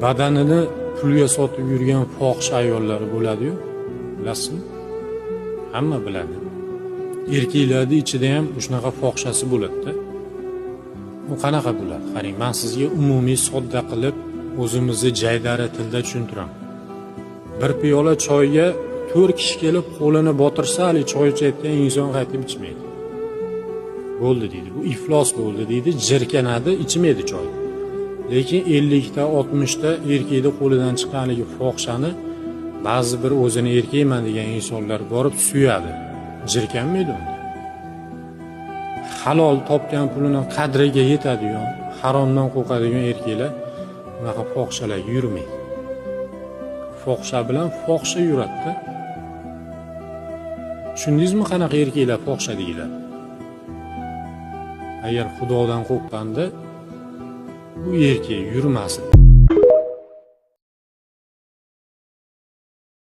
Badanini pulga sotib yurgan fohisha ayollar bo'ladi-yu, bilasizmi? Hamma biladi. Erkaklarning ichida ham shunaqa fohishasi bo'ladi-da. U qanaqa bo'ladi? Qarang, men sizga umumiy sodda qilib o'zimizni jaydari tilda tushuntiraman. Bir piyola choyga 4 kishi kelib qo'lini botirsa, hali choy ichayotgan inson qaytib ichmaydi. Bo'ldi deydi. Bu iflos bo'ldi deydi, jirkanadi, ichmaydi choy. Lekin 50 ta, 60 ta erkakni qo'lidan chiqqanligi fohishani ba'zi bir o'zini erkakman degan insonlar borib suyadi. Jirkanmaydi unda. Halol topgan pulini qadriga yetadigan, haromdan qo'rqadigan erkaklar unaqa fohishalarga yurmaydi. Fohisha bilan fohisha yuradida. Tushundingizmi qanaqa erkaklar fohisha deyiladi? Agar Xudodan qo'rqqanda bu erkak yurmasin.